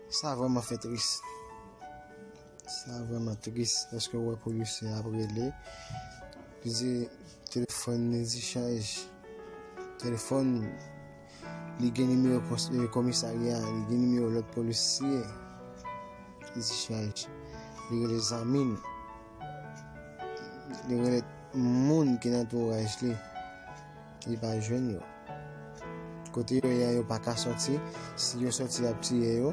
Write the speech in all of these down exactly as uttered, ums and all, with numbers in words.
Sa vrèman fè tris. Sa vrèman tris lèske w wè polisye ap rele. Li di telefòn li di chaj. Telefòn li gen nimewo komisarya, li gen nimewo lòt polisye. Li di chaj. Li rele zanmi l. Li rele moun ki nan antouraj li. Li pa jwenn yo. Kote yo ye a, yo pa ka sòti. Si yo sòti, y ap tiye yo.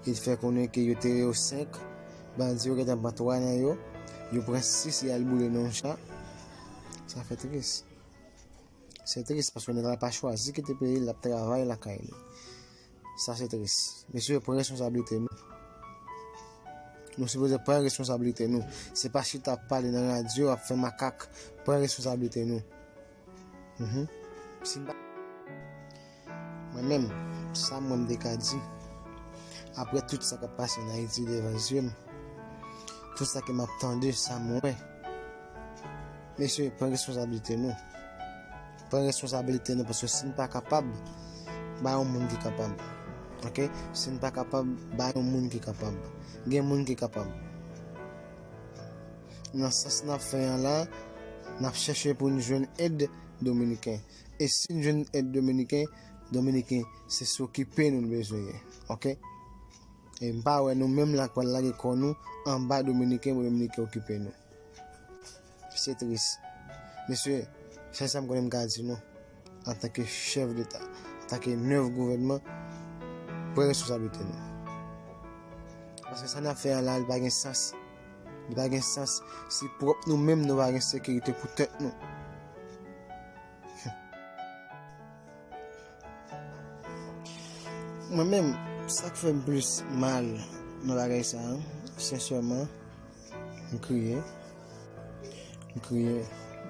Li fè konnen ke yo te yo senk. Bandi yo gentan pran twa nan yo. Yo pran sis, y al boule nan yon cha. Sa fè tris. Se tris paske nèg la pa chwazi kite peyi l, l ap travay lakay li. Sa se tris. Mesye, pran responsablite nou. Nou sipoze pran responsablite nou. Se pa chita ap pale nan radyo, ap fè makak. Pran responsablite nou. Mhm. Si n pa Mwen menm, sa mwen m te ka di, apre tout sa k ap pase an Ayiti devan zye m, tout sa ke m ap tande, sa m wè, mesye, pran responsablite nou. Pran responsablite nou, paske si n pa kapab, ba yon moun ki kapab. Oke? Si n pa kapab, ba yon moun ki kapab. Gen moun ki kapab. Nan sans n ap fè an la, n ap chèche pou n jwenn èd dominiken. E si n jwenn èd dominiken, dominiken, se sou okipe nou l bezwen ye. Oke? E m pa wè nou menm la k pral lage kò nou anba dominiken pou dominiken okipe nou. Se tris. Mesye, sèl sa m konnen m ka di nou, antanke chèf deta, antanke nèf gouvènman, pran responsablite nou. Paske sa n ap fè an la, li pa gen sans. Li pa gen sans. Si pwòp nou menm, nou pa gen sekirite pou tèt nou. Mwen menm, sa k fè m plis mal nan bagay sa a, sensèman, m kriye. M kriye.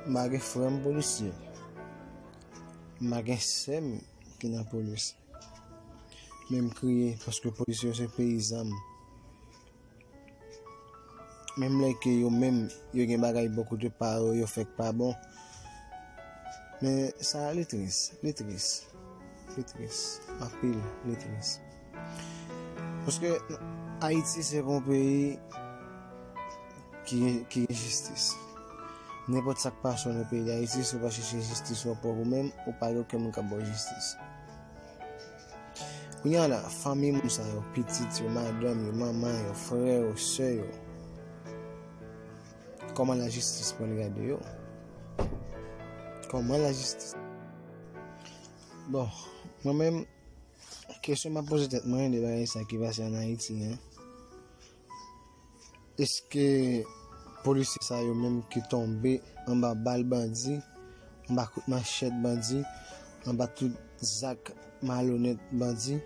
M pa gen frè m polisye. M pa gen sè m ki nan polis. Men m kriye paske polisye yo se peyizan m. Menm lè ke yo menm, yo gen bagay bò kote pa yo, yo fè k pa bon. Men sa, li tris, li tris, li tris, anpil, li tris. Paske Ayiti se pa yon peyi ki, ki gen jistis. Nenpòt sa k pase w nan peyi Dayiti, si w pa chèche jistis ou pwòp ou menm, ou pa gen okenn moun k ap ba w jistis. Kounye a la, fanmi moun sa yo, pitit yo, madanm yo, manman yo, frè yo, sè yo, kòman lajistis pral gade yo? Kòman lajistis? Bon, mwen menm, kesyon m ap poze tèt mwen de bagay sa ki pase ann Ayiti an, èske polisye sa yo menm ki tonbe anba bal bandi, anba kout manchèt bandi, anba tout zak malonèt bandi,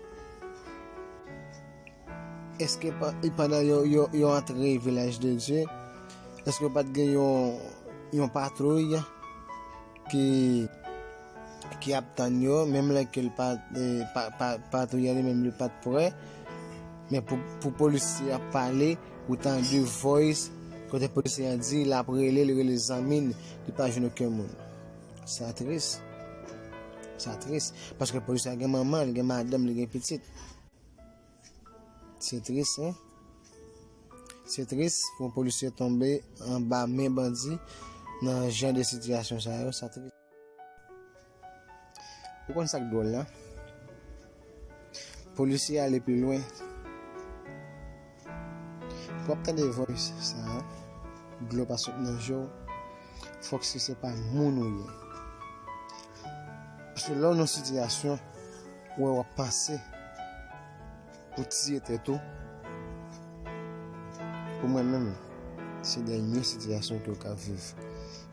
èske pa, e pandan yo, yo, yo antre Vilaj de Dye, èske pa t gen yon, yon patwouy ki, ki ap tann yo, menm lè ke l pa, e, pa, pa, patwouy a li menm li pa t prè, men pou, pou polisye a pale, ou tande voice, kote polisye a di, l ap rele, li rele zanmi l, li pa jwenn okenn moun. Sa tris. Sa tris. Paske polisye a gen manman, li gen madanm, li gen pitit. Se tris, wi. Se tris pou yon polisye tonbe anba men bandi nan jan de sitiyasyon sa yo. Sa tris. Ou konn sa k dwòl la? Polisye ale pi lwen. Pou w ap tande voice sa a, dlo pa sot nan je w, fòk si se pa moun ou ye. Paske lè w nan sitiyasyon, ou wè w ap panse pou tiye tèt ou, pou mwen menm, se dènye sitiyasyon ke w ka viv.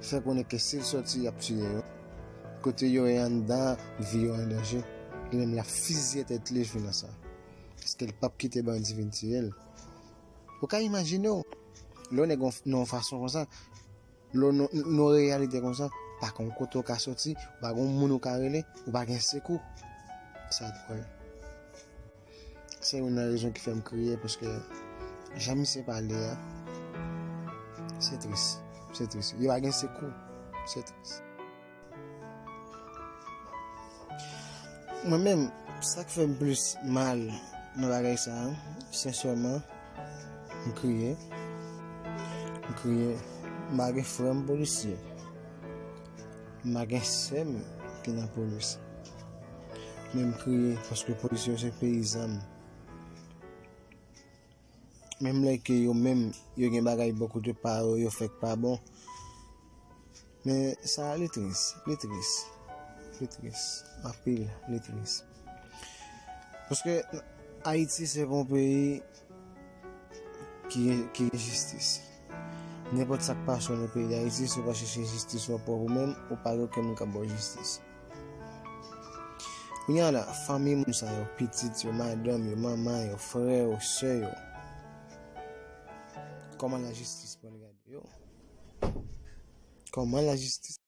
Fè konnen ke si l sòti, y ap tiye yo. Kote yo ye anndan, vi yo an danje. Li menm l ap fizye tèt li jounen sa. Paske l p ap kite bandi vin tiye l. Ou ka imajine w, lè w nèg nan yon fason konsa, lè w nan yon reyalite konsa, pa konn kote w ka soti, ou pa gen moun ou ka rele, ou pa gen sekou. Sa dwòl. Se youn nan rezon ki fè m kriye, paske jan misye pale a, se tris. Se tris. Yo pa gen sekou. Se tris. Mwen menm, sa k fè m plis mal nan bagay sa a, sensèman, m kriye. M kriye. M pa gen frè m polisye. M pa gen sè m ki nan polis. Men m kriye paske polisye yo se peyizan m. Menm lè ke yo menm, yo gen bagay bò kote pa yo, yo fèk pa bon. Men sa a, li tris, li tris, li tris, anpil, li tris. Paske Ayiti se pa yon peyi ki, ki gen jistis. Nenpòt sa k pase w nan peyi Dayiti, si w pa chèche jistis ou pwòp ou menm, ou pa gen okenn moun k ap ba w jistis. Kounye a la, fanmi moun sa yo, pitit yo, madanm yo, manman yo, frè yo, sè yo, kòman lajistis pral gade yo? Kòman lajistis